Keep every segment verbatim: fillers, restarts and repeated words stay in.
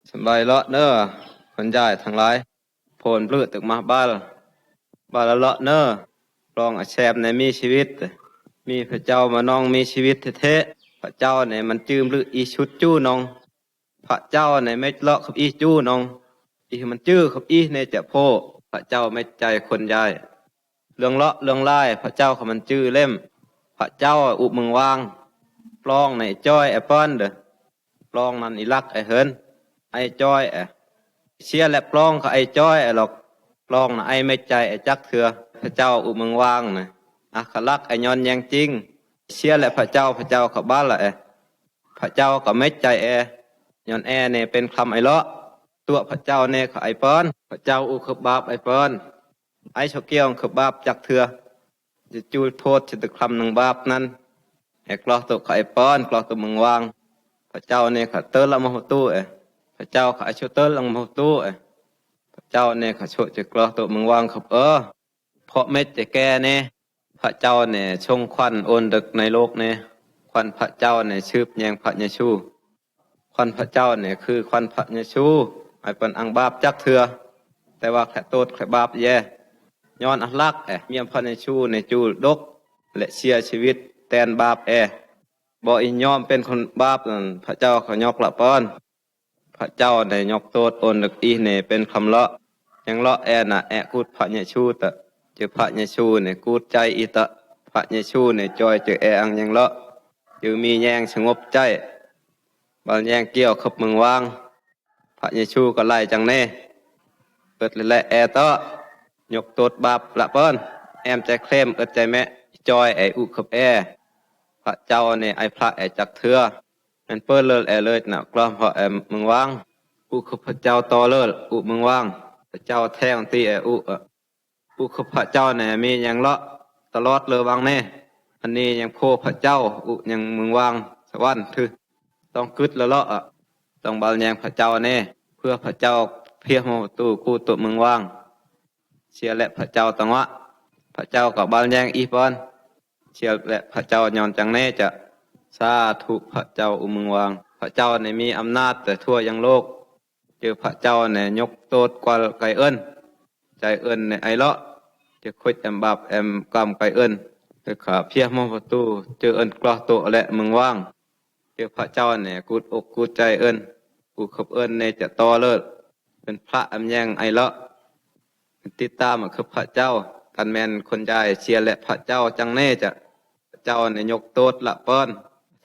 Symbai lot ne, khon jai thanglai. Phon blu tuk mah bal. Bal lot ne. Plong asem ne mi sibit. Mi phachau manong mi sibit the the. Phachau ne man chim blu i sut chu nong. Phachau ne mech lo khop ih chu nong. Ih man chu khop ih ne cha pho. Phachau mech chai khon jai. Lung lo lung lai phachau kha man chu lem. Phachau u mung wang. Plong ne choi e pon de. Plong nan i lak e hen. Ai choi e. Sia le plong kha ai choi e lok. Plong na ai mech chai e chak thưa. Phachau u mung wang ne. A kha lak e nyon nyang ching. Sia le phachau phachau kha bal e. Phachau ka mech chai e. Nyon e ne pen khlam ai lo. Tua phachau ne kha ai pon. Phachau u khop bap ai pon. Ai so kiong khop bap chak thưa. Ji chul thot si tuk khlam nang bap nan. E kloh tu kha ai pon, kloh tu mung wang. Phachau ne kha tel ang mo tu e. Phachau kha ai so tel ang mo tu e. Phachau ne kha so si kloh tu mung wang khop e. Pho mech e ke ne. Phachau ne song khwan on dek nai lok ne. Khwan phachau ne sip nyeng phach ne su. Khwan phachau ne khư khwan phach ne su. Ai pon ang bap chak thưa. Te wa khle tot khle bap ye. Nyon a lak e. Miam phach ne su ne chul dok. Le sia sibit ten bap e. Bo i nyom pen khon bap nan phachau kha nyok la pon. Phachau ne nyok tot on dek ih ne pen kham lo. Nyang lo e na e kut phach ne su ta. Chư phach ne su ne kut chai ih ta. Phach ne su ne choi chư e ang nyang lo. Chư mi nyang sngop chai. Bal nyang kiao khop mung wang. Phach ne su ka lai chang ne. Ot le le e to. Nyok tot bap la pon. Em chai khlem ot chai me. Choi e u khop e. Phachau ne ai phla e chak thưa. En pơ lel e leit na klom ho em mung wang. U khop phachau to lel u mung wang. Phachau theng ti e u. U khop phachau ne mi nyang lo. Talot le wang ne. Ani nyang pho phachau u nyang mung wang. Sawan thư. Tong kut le lo. Tong bal nyang phachau ne. Phưa phachau phia mo tu ku tu mung wang. Sia le phachau tang wa. Phachau ka bal nyang ih pon. Sia le phachau nyon chang ne cha. Sa thu phachau u mung wang. Phachau ne mi amnat te thua yang lok. Chư phachau ne nyok tot kwal kai ơn. Chai ơn ne ai lo. Chư khuch em bap em kam kai ơn. Te kha phia mo tu. Chư ơn kloh tu le mung wang. Chư phachau ne kut uk kut chai ơn. U khop ơn ne cha to lel. Ơn phla em nyang ai lo. Ti ta ma khop phachau. Kan men khon jai sia le phachau chang ne cha. Phachau ne nyok tot la pon.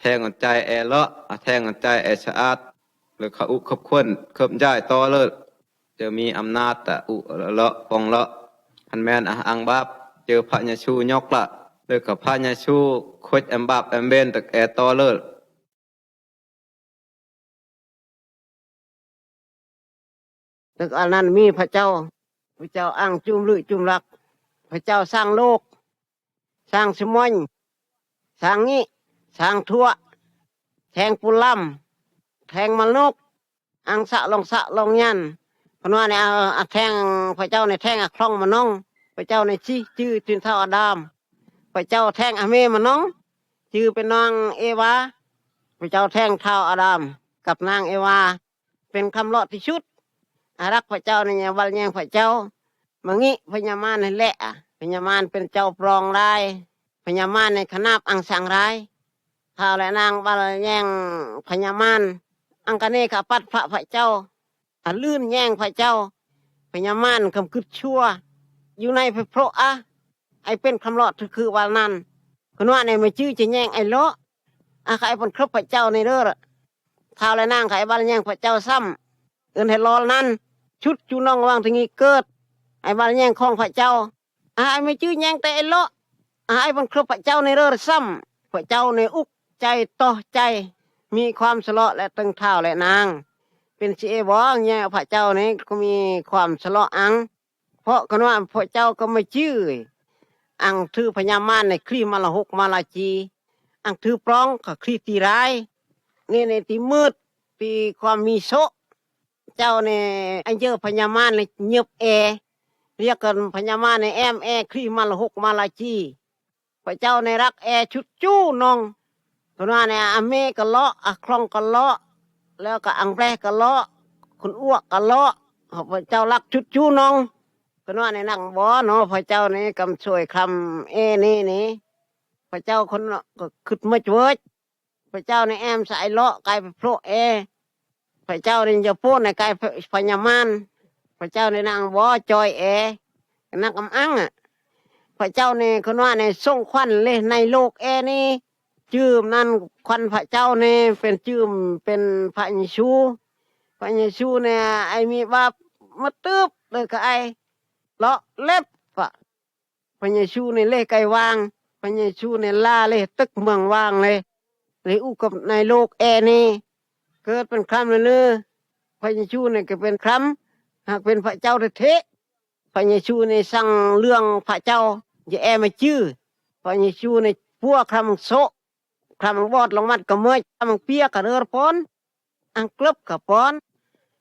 Theng on chai e lo. A theng on chai e saat. Le kha u khop khon khop jai to lel. Chư mi amnat ta u lo pong lo. Kan men a ang bap. Chư phach ne su nyok la. Le kha phach ne su khuch em bap em ben tak e to lel. Tuk anan mi phachau. Phachau ang chum lui chum lak. Phachau sang lok. Sang semoñ. Sang ngi. Sang thua. Theng pulam. Theng malnuk. Ang sa long sa long nyan. Pnua ne a, a theng phachau ne theng a khlong manong. Phachau ne chi chư tin thao Adam. Phachau theng a me manong. Chư pe nong Eva. Phachau theng thao Adam. Kap nang Eva. Pen kham lo ti sut. Arak phachau ne nya bal nyang phachau. Mangi phanyaman ne le a. Phanyaman pen chau prong rai. Phanyaman ne khanap ang sang rai. Thao le nang bal nyang phanyaman. Ang kane ka pat pha phachau. A lưn nyang phachau. Phanyaman kham kut chua. Yu nai phe phro a. Ai pen kham lo thư khư bal nan. Khnua ne ma chư che nyang ai lo. A kha ai pon khrop phachau ne rơ. Thao le nang kha ai bal nyang phachau sam. Ơn he lol nan. Chut chu nong wang thingi kơt. Ai bal nyang khong phachau. A ai ma chư nyang te ai lo. A ai pon khrop phachau ne rơ sam. Phachau ne uk chai toh chai. Mi khwam slo le teng thao le nang. Pen si e bong nyang phachau ne kumi khwam slo ang. Pho khnua pho chau ka ma chư. Ang thư phanyaman ne khri mala huk mala chi. Ang thư prong ka khri ti rai. Ne ne ti mut pi khwam mi so. Chau ne ang jơ phanyaman ne nyep e. Riak kan phanyaman ne em e khri mala huk mala chi. Phachau ne rak e chut chu nong. Khnua ne a me ka lo, a khlong ka lo, le ka ang bleh ka lo, Khun uak ka loh, ha pha chau lak chut chu nong. Khun uak ne nang bo no, pha chau ne kam soi khlam e ne ne. Pha chau khun uak ka khut mach wet. Pha chau ne em sa ai loh, kai pha ploh e. Pha chau ne ja po ne kai pha, pha nyaman. Pha chau ne nang bo choi e. Nang kam ang a. Pha chau ne khun uak ne song khwan le nai lok e ne. Chum nan khwan pha chau ne, pen chum, pen pha Yesu. Pha Yesu ne ai mi bap, ma tup le ka ai. Loh lep pha. Pha Yesu ne le kai wang. Pha Yesu ne la le tek mong wang le. Le u kap nai lok e ne. Ket pen khlam le le. Pha Yesu ne ke pen khlam. Hak pen pha chau te the. Pha Yesu ne sang lương pha chau, je em a chư. Pha Yesu ne pua khlam so, khlam bot long mat ka mej, khlam pia ka rör pon, ang klep ka pon,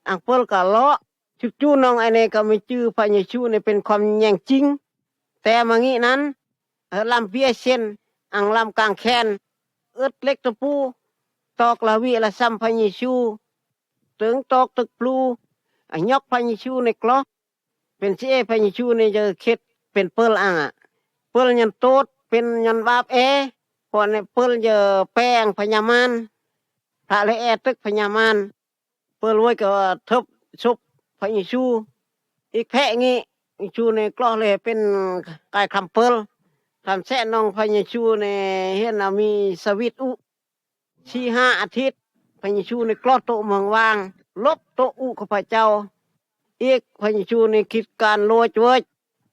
ang pel ka lo, chut chu nong ane ka mej chư pha Yesu ne pen khom nyeng ching. Te ma ngi nan, hơ lam pia sen, ang lam kang khen, ưt lek te pu, tok la wi la sam pha Yesu, tâng tok tek plu, a nyok pha Yesu ne klo. Pen si e pha Yesu ne ja khit pen pel ang a. Pel nyan tot pen nyan bap e. Pon ne pel ja peng pha nyaman. Pha le e tek pha nyaman. Pel woi ka thep sup pha Yesu. Ik phe ngi Yesu ne kloh le pen kai khlam pel. Khlam se nong pha Yesu ne hien a mi sawit u. Si ha athit, pha Yesu ne kloh to mong wang, lop to u ka pha chau. Ik pha Yesu ne khit kan lo chuach,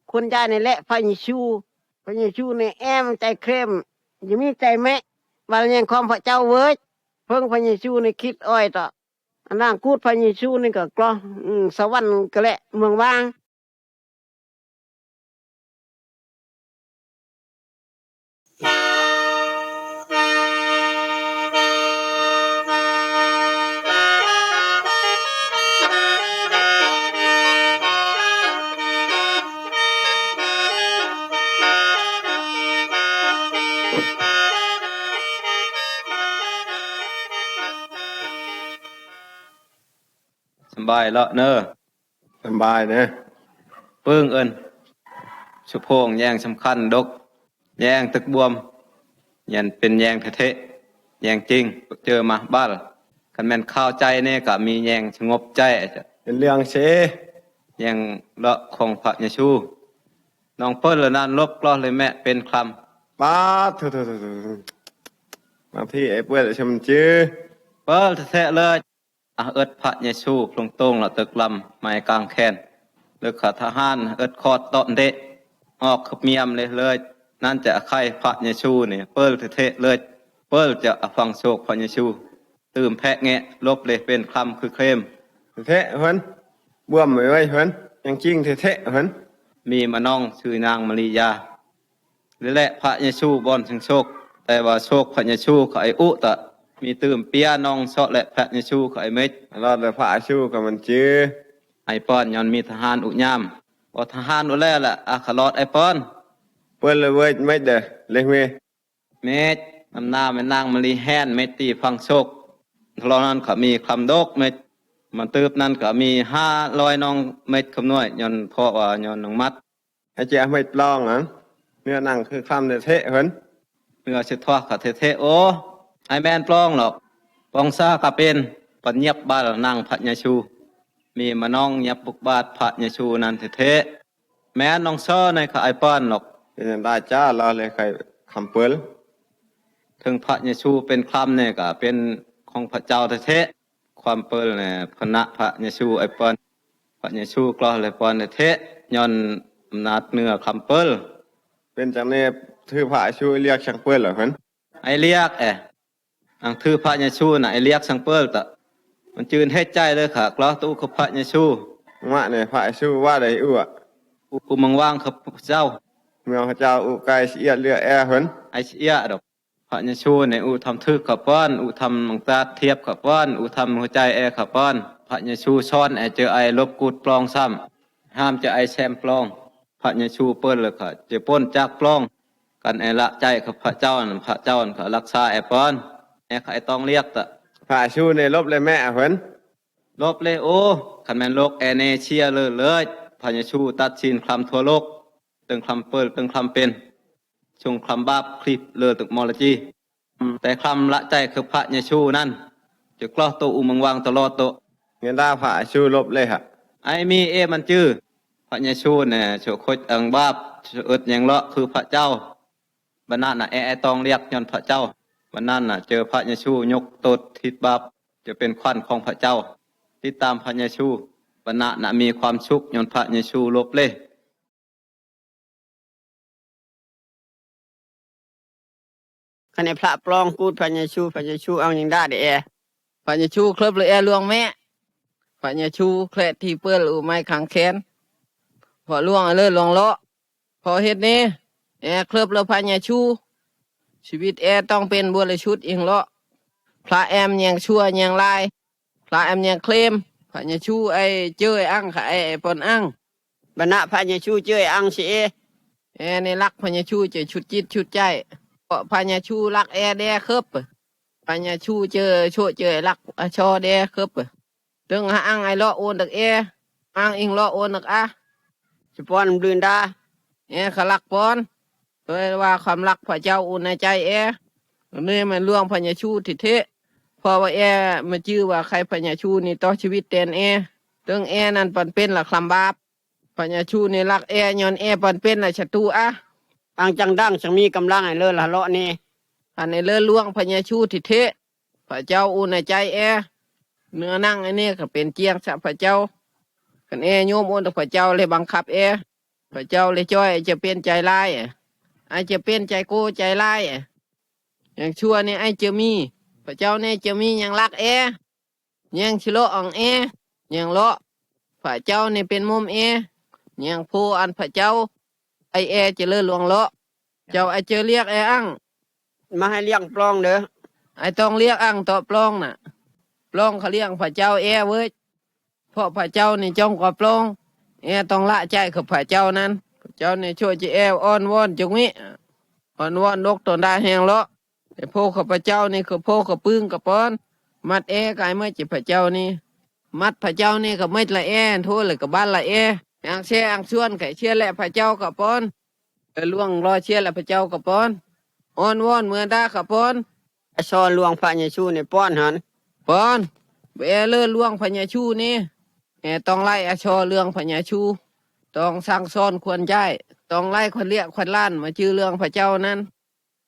khun jai ne le pha Yesu, pha Yesu ne em chai krem, jimi chai me, bal nyeng khom pha chau wech, phung pha Yesu ne khit oi to. Anang kut pha Yesu ne ka kloh, mm, sawan ka le mong wang. Symbai lo ne. Symbai ne. Pưng ơn. Sơphông yang sơmkhăn dôk. Yang tơk buăm. Yang pên yang thethê. Yang ching. Pơk chơ mah bal. Kăn men khao chai ne ka mi yang sơngôp chai. Yang liang se. Yang lo khong Phă Yêsu. Nong pơl lơ nan lôp kloh lơ mă pên khlam. Ba, thu, thu, thu, thu. Mang thi ai pơl sơm chư. Pơl thethê lơ. Ah ơt Phă Yêsu plung tông lă tơk lăm mai kang khen. Lơ kha thahan ơt khot tok ndê. Ok khăp miam lê lơ. Nan chă khai Phă Yêsu ne. Pơl thethê lơ. Pơl chă afang sôk Phă Yêsu. Tơm phek ngek lôp lê pên khlam khư khlêm. Thethê hŭn. Buăm mai wai hŭn. Yang ching thethê hŭn. Mi mơnong sư nang Maria. Lê lĕ Phă Yêsu bon sing sôk. Tê wa sôk Phă Yêsu kơ ai u ta. Mi tơm pia nong sŏ lĕ Phă Yêsu kơ ai mĕch. Lŏ lĕ Phă Yêsu kơ măn chư. Ai pơn nhon mi thahan u nham. Wa thahan u lĕ lĕ a kha lŏt ai pơn. Pơl lĕ wĕch mĕch dê. Leh mi. Mĕch, năm na mĕch nang mă li hen mĕch ti phang sôk. Thlô nan kơ mi khlam dôk mĕch. Măn tơp nan kơ mi ha loi nong mĕch kham nuai nhon pho wa nhon nong măt. Ai chea mĕch plong ang. Nưa nang khư khlam thethê hŭn. Nưa chư thoa kơ thethê ô. Ai men plong lŏk. Pong sa kơ pên. Păn nhiăp bal nang Phă Yêsu. Mi mơnong nhiăp bŭk bat Phă Yêsu nan thethê. Men nong sơ ne kơ ai pơn lŏk. Pên da cha lŏ lê khai kham pơl. Thơng Phă Yêsu pên khlam ne kơ pên khong Phă Chao thethê. Kham pơl ne phana Phă Yêsu ai pơn. Phă Yêsu kloh lê pơn thethê. Nhon mnat nưa kham pơl. Pên chang ne thư Phă Yêsu liak chang pơl lŏ hŭn. Ai liak e. Ang thư Phă Yêsu na ai liak sang pơl ta. Măn chưn hĕch chai lơ kha kloh tu kơ Phă Yêsu. Mă ne Phă Yêsu wa dai u a. U, u măng wang kơ Phă Chao. Măng Phă Chao u kai si ia lơ e hŭn. Ai si ia dôk. Phă Yêsu ne u tham thư kơ pơn, u tham măng tat thiăp kơ pơn, u tham hŭ chai e kơ pơn. Phă Yêsu son e chơ ai lôp kut plong sam. Ham chơ ai sem plong. Phă Yêsu pơl lơ kha chơ pôn chak plong. Kăn e lă chai kơ Phă Chao, Phă Chao kha lak sa e pơn. E kha e tong liak ta. Phă Yêsu ne lôp lê mĕ a hŭn. Lop le o, khan men lok ene chia le lej, Pha Yesu tat sin khlam thua lok, teng khlam pel, teng khlam pen, sung khlam bap, khlip le teng molachi. Te khlam la chai khe Pha Yesu nan, che kloh to u mangwang to lot to. Nge da Pha Yesu lop le ha. Ai mi e man chu, Pha Yesu ne cho khoj ang bap, cho ut nyeng lo khu Pha Chau. Bana na e e tong liak nyon Pha Chau. Bana na che Pha Yesu nyuk tot thit bap, che pen khwan khong Pha Chau. Tit tam Pha Yesu. Bana na mi khwam suk nyon Pha Yesu lop le. Khan e phla plong kut Pha Yesu, Pha Yesu ang nying da de e. Pha Yesu khlep le e luang me. Pha Yesu khlep ti pel u mai khang khen. Pha luang le luang lo. Pha het ne. E khlep le Pha Yesu. Sibit e tong pen bua le sut ing lo. Phla em nyeng sua nyeng lai. Phla em nyeng khlem. Pha Yesu ai che e ang kha ai pon ang. Bana Pha Yesu che e ang si e. E ne lak Pha Yesu che chut chit chut chai. Pha Yesu lak e de khep. Pha Yesu che cho che lak a cho de khep. Teng ha ang ai lo un dak e. Ang ing lo un dak a. Che pon blun da. E kha lak pon. Toi wa kham lak Pha Chau un a chai e. Ne ma luang Pha Yesu thi the. Pha wa e ma chư wa khai Pha Yesu ni to chibit ten e. Teng e nan pan pen la khlam bap. Pha Yesu ni lak e nyon e pan pen la chatu a. Ang chang dang chang mi kam lang ai le la lo ni. An e le luang Pha Yesu thi the. Pha Chau un a chai e. Nơ nang e ne ka pen chiang sa Pha Chau. Kan e nyom un Pha Chau le bang khap e. Pha Chau le choi e che pen chai lai e. Ai che pen chai ko chai lai e. Yang chua ne ai che mi. Pha Chau ne che mi yang lak e. Nyeng chi lo ang e, nyeng lo. Pha Chau ne pen mum e, nyeng pho an Pha Chau. Ai e chi le luang lo. Chau ai che liak e ang. Ma hai liak plong de. Ai tong liak ang to plong na. Plong kha liak Pha Chau e wech. Pho Pha Chau ne chong ko plong. E tong la chai kha Pha Chau nan. Pha Chau ne cho chi e on won chung wi. On won dok ton da heng lo. E pho kha Pha Chau ni kha pho kha pung kha pon. Mat e kai mech chi Pha Chau ni. Mat Pha Chau ni kha mech la e, tho le kha bal la e. Yang se ang suan kha sia le Pha Chau kha pon. E luang lo sia le Pha Chau kha pon. On won mơ da kha pon. A so luang Pha Yesu ni pon han. Pon. Be le luang Pha Yesu ni. E tong lai a so luang Pha Yesu. Tong sang son khuan jai. Tong lai khuan liak khuan lan ma chư luang Pha Chau nan.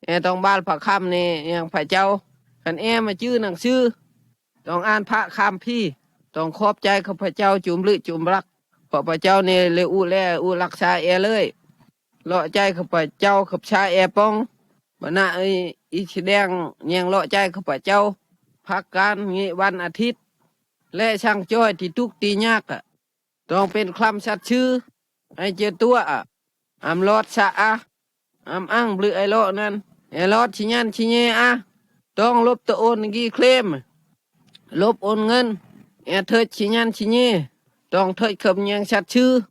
E tong bal pha kham ne yang Pha Chau. Kan e ma chư nang sư. Tong an pha kham phi. Tong khop chai kha Pha Chau chum lưi chum brak. Pha Pha Chau ne le u le u lak sa e lưi. Lo chai kha Pha Chau khap sa e pong. Bana i i chideng nyeng lo chai kha Pha Chau. Phak kan ngi wan athit. Le sang choi ti tuk ti nyak. Tong pen khlam sat chư. Ai che tua a. Am lot sa a. Am ang blư ai lo nan. E lot chi nyan chi nye a. Tong lop to on gi khlem. Lop on ngân. E thoi chi nyan chi nye. Tong thoi kham nyang sat chư.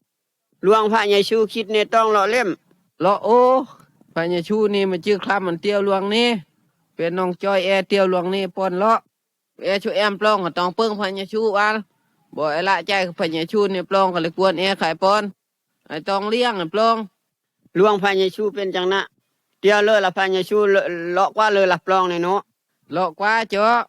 Luang Pha Yesu khit ne tong lo lem. Lo o. Pha Yesu ne ma chư khlam an tiau luang ne. Pen nong choi e tiau luang ne pon lo. E chu em plong tong pung Pha Yesu wal. Bo e la chai Pha Yesu ni plong ka le kuan e khai pon. Ai tong liang plong. Luang Pha Yesu pen chang na. Tia le la Pha Yesu lo kwa le la plong ne no. Lo kwa cho.